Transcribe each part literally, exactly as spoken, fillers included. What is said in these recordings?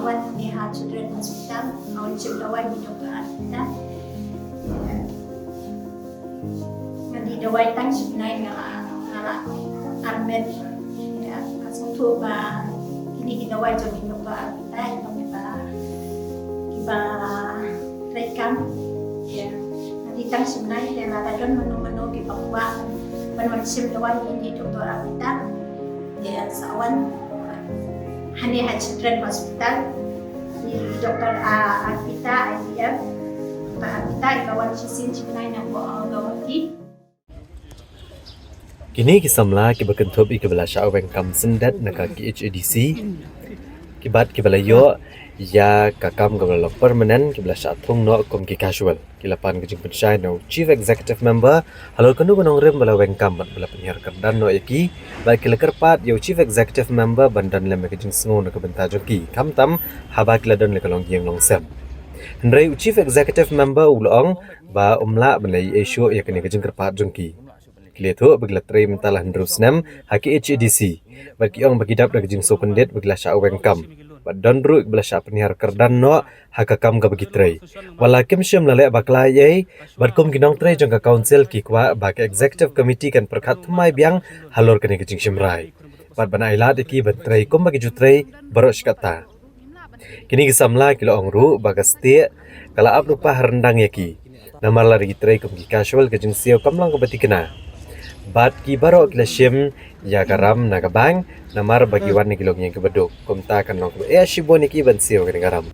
Wan ni ha Children Hospital, nga wan shim dawai ni Doktor Arpita. Nga dei dawai tang shi bnai nga la, nga la armet. Ïa, nga sngewthuh ba kine ki dawai jong i Doktor Arpita, i ba, i ba trei kam. Ïa, nga dei tang shi bnai, te lada don mano mano kiba kwah ban wan shim dawai ni Doktor Arpita. Ïa, sa wan hangne ha Children Hospital. Ïa, Doktor Arpita, I V F. Doktor Arpita, i ba wan shisien shi bnai na Guwahati. Kine ki samla kiba kynthup ïa kiba la shah weng kam syndet na ka K H A D C, ki bad kiba la ïoh ïa ka kam kaba la long permanent, kiba la shah thung noh kum ki casual, ki la pan ka jingpynshai na u Chief Executive Member halor kano ka nongrim ba la weng kam bad ba la pynhiar kyrdan noh ïa ki, bad ki la kyrpad ïa u Chief Executive Member ban don lem ïa ka jingsngew na ka bynta jong ki, khamtam haba ki la don la ka longïing longsem. Hynrei u Chief Executive Member u la ong ba um lah ban leh ei ei shuh ïa kane ka jingkyrpad jong ki. Ki la ïathuh ba ki la trei mynta la hynriew snem ha K H A D C, bad ki ong ba ki dap da ka jingsngewpyndit ba ki la shah weng kam, bad don ruh ba la shah pynhiar kyrdan noh ha ka kam kaba ki trei. Wat la kim shym la leh bakla ei ei, bad kum ki nongtrei jong ka council ki kwah ba ka executive committee kan pyrkhat thymmai biang halor kane ka jingshim rai, bad ban ailad ïa ki ban trei kumba ki ju trei baroh shi katta. Kine ki samla ki la ong ruh ba ka stieh ka la ap lypa ha ryndang ïa ki, namar lada ki trei kum ki casual ka jingsiew kam long kaba thikna. Bad ki baroh ki la shim ïa ka ram na ka bank, namar ba ki wan na ki longïing kiba duk, kumta kan long kaba eh shibun ïa ki ban siew kane ka ram.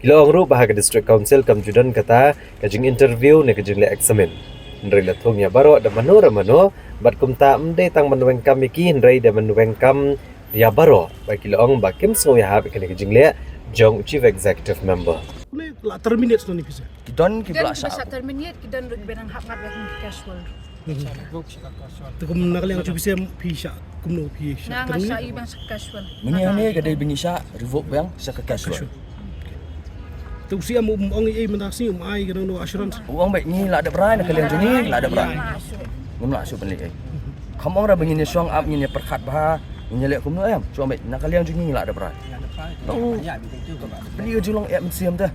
Ki la ong ruh ba ha ka District Council kam ju don kata ka jinginterview ne ka jingleh examine. Hynrei la thung ïa baroh da mano re mano, bad kumta ym dei tang ban weng kam ïa ki, hynrei da ban weng kam ïa baroh, ba ki la ong ba kim sngew ïahap ïa kane ka jingleh jong u Chief Executive Member. Une la terminate snon ni pisa. Ki don ki, ki don ba la shah terminate, ki don ruh kiba nang hap ngat ba kum ki casual. Te kum na ka liang jong phi sha, kumno phi sha? Nga, nga sha i ba sha casual. Mynne hangne ka dei ba ngi sha revoke biang sha ka casual. Te u C M um ong ei ei mynta ka sngi, um ai kano kano assurance? U ong beit ngi la dep rai, na ka liang jong ngi la dep rai. Ngim lah shuh ban leh ei. Kham ong ra ba ngin ïa shong ap, ngin ïa pyrkhat bha, ngin ïa leh kumno em. Shu ong beit na ka liang jong ngi la dep rai. Bad ngi ka jinglong eh mynsiem te.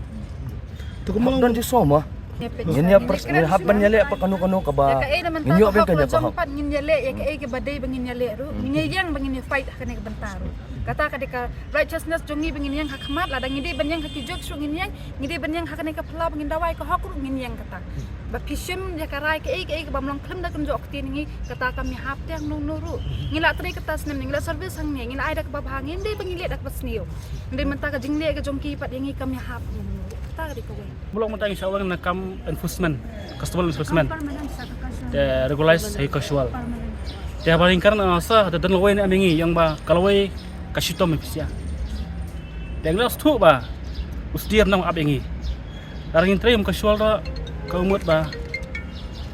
Te kumno don jingsngew mo? Ngin ïa pyrkhat, ngin hap ban ïaleh pat kano kano kaba ngin ïoh biang ka jong pat, ngin ïaleh ïa kaei kaba dei ba ngin ïaleh ruh. Ngin ïa ïeng ba ngin ïa fight ha kane ka bynta ruh. Kata ka dei ka righteousness jong ngi ba ngin ïeng ha khmat, lada ngi dei ban ïeng ha ki judge ruh ngin ïeng, ngi dei ban ïeng ha kane ka phylla ba ngin dawai ka hok ruh ngin ïeng kata. Ba phi shim ïa ka rai kaei kaei kaba ym long khlem da kynjoh ktien ngi, kata kam ïahap te hangno hangno ruh. Ngi la trei kata snem, ngi la service hangne, ngi la ai da kaba bha, ngim dei ba ngi leh da kaba sniew. Hynrei mynta ka jingleh ka jong ki pat ïa ngi kam ïahap hangno hangno ruh. Kata ka dei kawei. Mlong mynta ngi shah weng na kam enforcement, customer enforcement. Te regularize ha casual. Te haba ïing kren na sa, te don lawei ne em ïa ngi, ïa ba ka lawei ka shitom pisa. Te ngi la sngewthuh ba u sdie nang ap ïa ngi. Lada ngin trei kum casual ruh, ka mut ba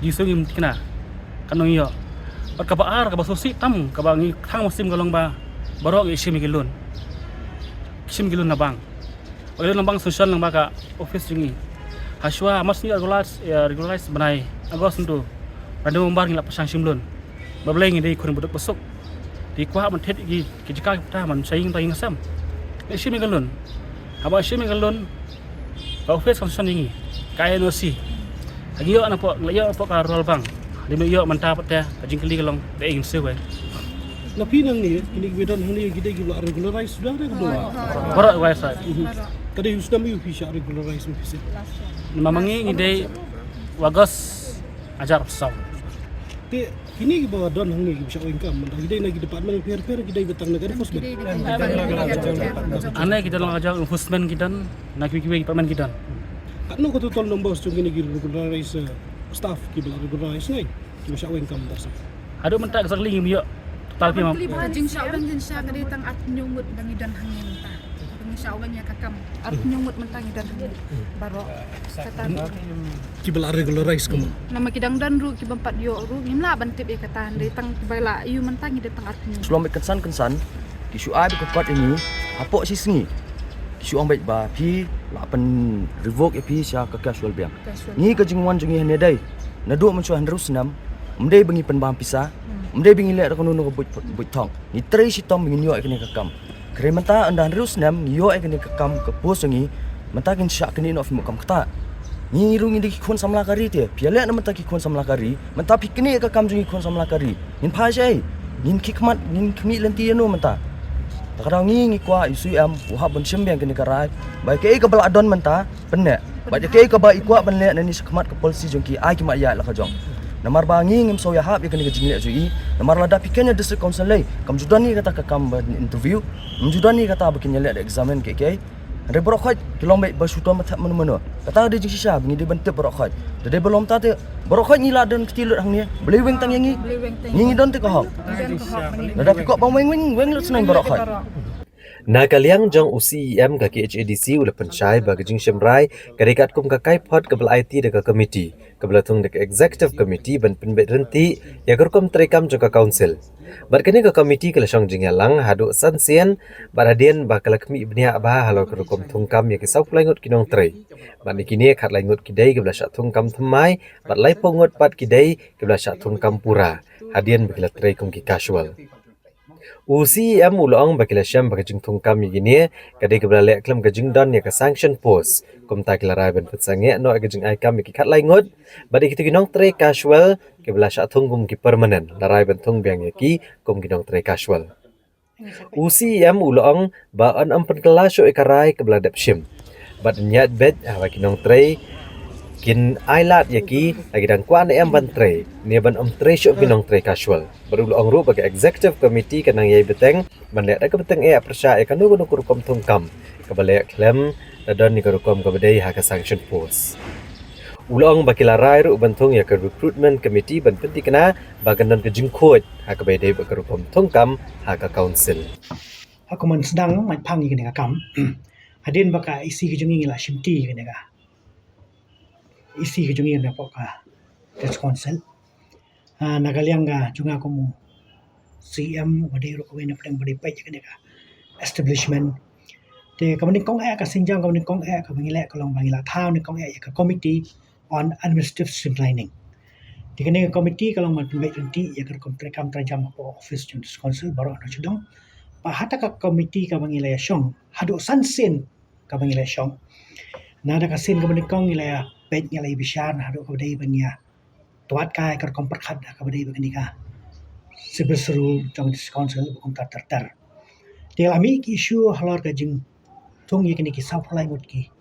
jingsngew ngim thikna. Kan nang ïoh. Bad kaba ar, kaba sngewsih tam, kaba ngi thang mynsiem ka long ba baroh ngi shim ïa ki loan. Shim ïa ki loan na bank. Ba ki loan na bank sanction lyngba ka office jong ngi. Hashwa mar shu regularize, eh, regularize bnai August ntu, bnai November ngi la pyrshang shim loan. Ba balei? Ngi dei khun ba duk ba suk. Te kwah ban thied ïa ki, ki jaka ki bynta ban shah ïing, ta ïing sem. Ngi shim ïa ka loan. Haba shim ïa ka loan, ka office ka sanction ïa ngi, ka N O C. Ngi ïoh napoh, ngi la ïoh napoh ka Rural Bank. Lada ym ïoh mynta pat te ka jingkylli ka long, kaei ngin siew eh. Na phi nangne, kine kiba don hangne ki dei kiba la regularize suda ne kaba don? Baroh regularize. Ka dei u snem aïu phi shah regularize, phi siew? Namar ma ngi ngi dei August hajar arphew saw. Te kine kiba don hangne kiba shah weng kam, mynta ki dei na ki department pher pher, ki dei ba tang na ka enforcement? Hangne ki don la ka jong enforcement ki don, na kiwei kiwei department ki don. Katno ka total numbers jong kine ki regularize, eh, staff kiba la regularize ne kiba shah weng kam mynta sa? Haduh mynta exactly ngim ïoh total phi ma. Ka jingshah weng jingshah ka dei tang arphew ngut ba ngi don hangne mynta. Ba ngi shah weng ïa ka kam, arphew ngut mynta ngi don hangne. Baroh. Kata kiba la regularize kumno? Namar ki dang don ruh kiba ym pat ïoh ruh, ngim lah ban tip ïa kata, hynrei tang kiba la ïoh mynta ngi dei tang arphew. Shu long beit kynsan kynsan, ki shu ai beit ka kot ïa ngi hapoh shi sngi. Ki shu ong beit ba phi, la pyn revoke ïa phi sha ka casual biang. Casual. Ngi ka jingwan jong ngi hangne dei, naduh mynshuwa hynriew snem, ym dei ba ngi pynbam pisa, ym dei ba ngi leh da kano kano ka buit, buit thong. Ngi trei shitom ba ngin ïoh ïa kane ka kam. Hynrei mynta ynda hynriew snem ngi ïoh ïa kane ka kam ka post jong ngi, mynta kin shah knieh noh phi mut kam ktah. Ngi ruh ngi dei ki khun samla ka ri te, phi ïaleh na mynta ki khun samla ka ri, mynta phi knieh ïa ka kam jong ngi khun samla ka ri. Ngin phai shaei? Ngin khie khmat, ngin khmih lynti ïano mynta? Ta ka daw ngi ngi kwah ïa u C E M u hap ban shim biang kane ka rai. Ba kaei kaba la don mynta, pynneh. Bad kaei kaba i kwah ban leh nangne shakhmat ka policy jong ki, ai ki ma ïa la ka jong. Namar ba ngi ngim sngewhap ïa kane ka jingleh jong i. Namar lada phi khein ïa district council lei, kam ju don ïa kata ka kam ban interview. Kam ju don ïa kata ba kin ïaleh da examine kiei kiei. Hynrei baroh khoit ki long beit ba shu don ba thep mano mano. Kata ka dei jingshisha ba ngi dei ban tip baroh khoit. Te dei ba long ta te baroh khoit ngi la don kti lut hangne. Balei weng tang ïa ngi? Ngi ngi don te ka hok. Lada phi kwah ban weng weng weng lut sngewbha baroh khoit. Na ka liang jong u C E M ka K H A D C u la pynshai ba ka jingshim rai ka dei katkum ka kaiphod kaba la aiti da ka komiti kaba la thung da ka executive committee ban pynbeit ryntih ïa ka rukom treikam jong ka council. Bad kane ka komiti ka la shong jingïalang haduh san sien bad hadien ba ka la khmih bniah bha halor ka rukom thungkam ïa ki sawphew lai ngut ki nongtrei. Bad na kine khatlai ngut ki dei kiba la shah thungkam thymmai bad laiphew ngut pat ki dei kiba la shah thungkam pura hadien ba ki la trei kum ki casual. U C E M u la ong ba ki la shem ba ka jingthungkam ïa kine ka dei kaba la leh khlem ka jingdon ïa ka sanction post. Kumta ki la rai ban pynsangeh noh ïa ka jingai kam ïa ki khatlai ngut bad ïa kito ki nongtrei casual kiba la shah thung kum ki permanent, la rai ban thung biang ïa ki kum ki nongtrei casual. U C E M u la ong ba yn ym pynkylla shuh ïa ka rai kaba la dep shim. Bad yn ïaid beit haba ki nongtrei kin ai lad ïa ki, lada ki dang kwah ne em ban trei, ne ban ym trei shuh ki nongtrei casual. Bad u la ong ruh ba ka executive committee kan nang ïai bteng ban leh da kaba tyngeh pyrshah ïa kano kano ka rukom thungkam kaba leh khlem da don ïa ka rukom kaba dei ha ka sanction post. U la ong ba ki la rai ruh ban thung ïa ka recruitment committee ban pynthikna ba kan don ka jingkhuid ha kaba ïadei bad ka rukom thungkam ha ka council. Ha kumne sdang, ma phang ïa kane ka kam. Hadien ba ka E C ka jong ngi ngi la shimti ïa kane ka E C ka jong ngi na pok ka District Council. Ah, na ka liang ka jong nga kum u C E M, uba dei ruh kawei na pdeng ba dei peit ïa kane ka establishment. Te kaba nyngkong eh, ka sienjam kaba nyngkong eh kaba ngi leh ka long ba ngi la thaw nyngkong eh ïa ka committee on administrative streamlining. Te kane ka committee ka long ban pynbeit ryntih ïa ka rukom treikam treijam hapoh office jong District Council baroh na sha dong. Bad ha kata ka committee kaba ngi la ïa shong haduh san sien kaba ngi la ïa shong. Na da ka sien kaba nyngkong ngi la ïa peit, ngi la ïa bishar na haduh kaba dei ba ngi ïa twad kai ka rukom pyrkhat ha kaba dei ba kane ka service rule jong District Council ba kumta ter ter. Te la mih ki issue halor ka jingthung ïa kine ki sawphew lai ngut ki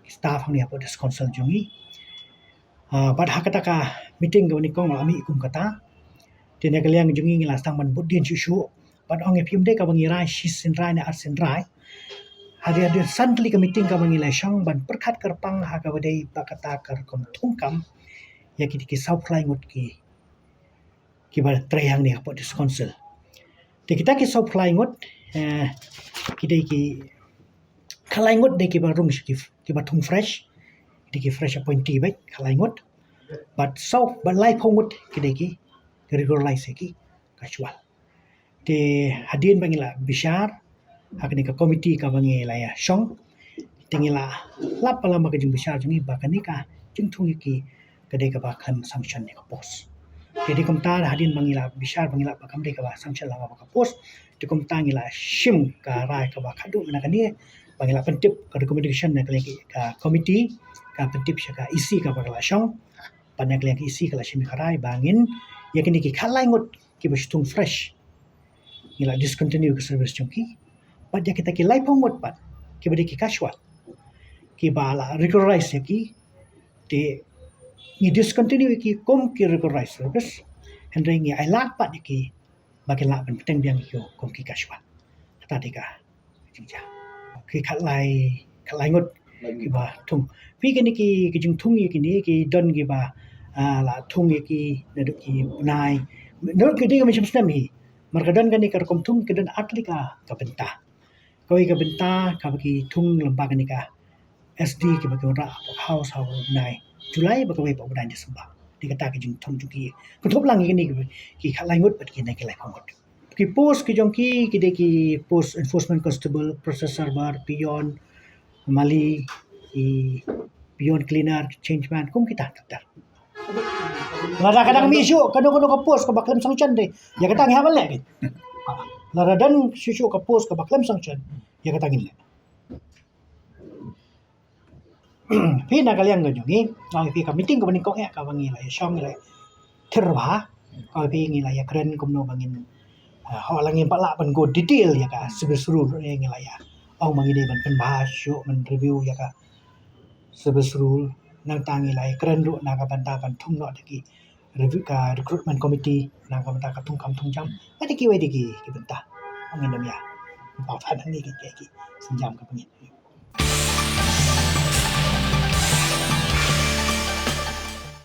staff hangne hapoh District Council jong ngi. Ah, bad ha kata ka meeting kaba nyngkong la mih kum kata. Te na ka liang jong ngi ngi la sdang ban bud dien shuh shuh. Bad ong ïa phi, ym dei kaba ngi rai shi sien rai ne ar sien rai. Hadien hadien san tylli ka meeting kaba ngi la shong ban pyrkhat kyrpang ha kaba dei ba kata ka rukom thungkam ïa kine ki sawphew lai ngut ki, kiba trei hangne hapoh District Council. Te kita ki sawphew lai ngut, eh, ki dei ki khatlai ngut dei kiba rung shi ki, kiba thung fresh, dei ki fresh appointee beit, khatlai ngut. Bad saw, bad laiphew ngut ki dei ki, ki regularize ïa ki casual. Te hadien ba ngi la bishar ha kane ka committee kaba ngi la ïa shong, te ngi la lap palam ha ka jingbishar jong ngi ba kane ka jingthung ïa ki ka dei kaba khlem sanction ïa ka post. Te dei kumta hadien ba ngi la bishar ba ngi la ba kam dei kaba sanction lang ba ka post, te kumta ngi la shim ka rai kaba khadduh na kane ba ngi la pyntip ka recommendation na ka liang ki, ka committee ka pyntip sha ka E C kaba ka la shong. Bad na ka liang ka E C ka la shim ka rai ba ngin ïa kine ki khatlai ngut kiba shu thung fresh ngi la discontinue ka service jong ki. Bad ïa kita ki laiphew ngut pat kiba dei ki casual kiba la regularize ïa ki, te ngi discontinue ïa ki kum ki regularize service. Hynrei ngi ai lad pat ïa ki ba kin lah ban bteng biang ïa ki kum ki casual. Kata dei ka jingjia. Ki khatlai, khatlai ngut kiba thung. Phi, kine ki, ki jingthung ïa kine ki don kiba, ah, la thung ïa ki naduh ki bnai, naduh ki dei ka mynshem snem hi. Mar ka don kane ka rukom thung, ka don ar tylli ka, ka bynta. Kawei ka bynta kaba ki thung lyngba kane ka S D kiba ki wanrah hapoh House ha u bnai July bad kawei hapoh u bnai December. Dei kata ka jingthung jong ki. Kynthup lang ïa kine ki, ki khatlai ngut bad kine ki laiphew ngut. Ki post ki jong ki, ki dei ki post enforcement constable, process server, peon, mali, ki peon cleaner, ki change man, kum kita ter ter. Lada ka dang mih shuh kano kano ka post kaba khlem sanction, te ïa kata ngi hap ban leh ki. Lada don shuh shuh ka post kaba khlem sanction, ïa kata ngin leh. Phi na ka liang ka jong ngi, nga ong ïa phi ka meeting kaba nyngkong eh kaba ngi la ïa shong ngi la ïa thir bha, nga ong ïa phi ngi la ïa kren kumno ba ngin, ah, ho la ngim pat lah ban go detail ïa ka service rule ruh ngi la ïa ong ba ngi dei ban pynbha shuh ban review ïa ka service rule, nangta ngi la ïa kren ruh na ka bynta ban thung noh da ki review ka recruitment committee, na ka bynta ka thung kam thung jam, bad da kiwei de ki, ki bynta. Ngin ym ïa pynpaw pat hangne ki, ki, ki sienjam kaba ngin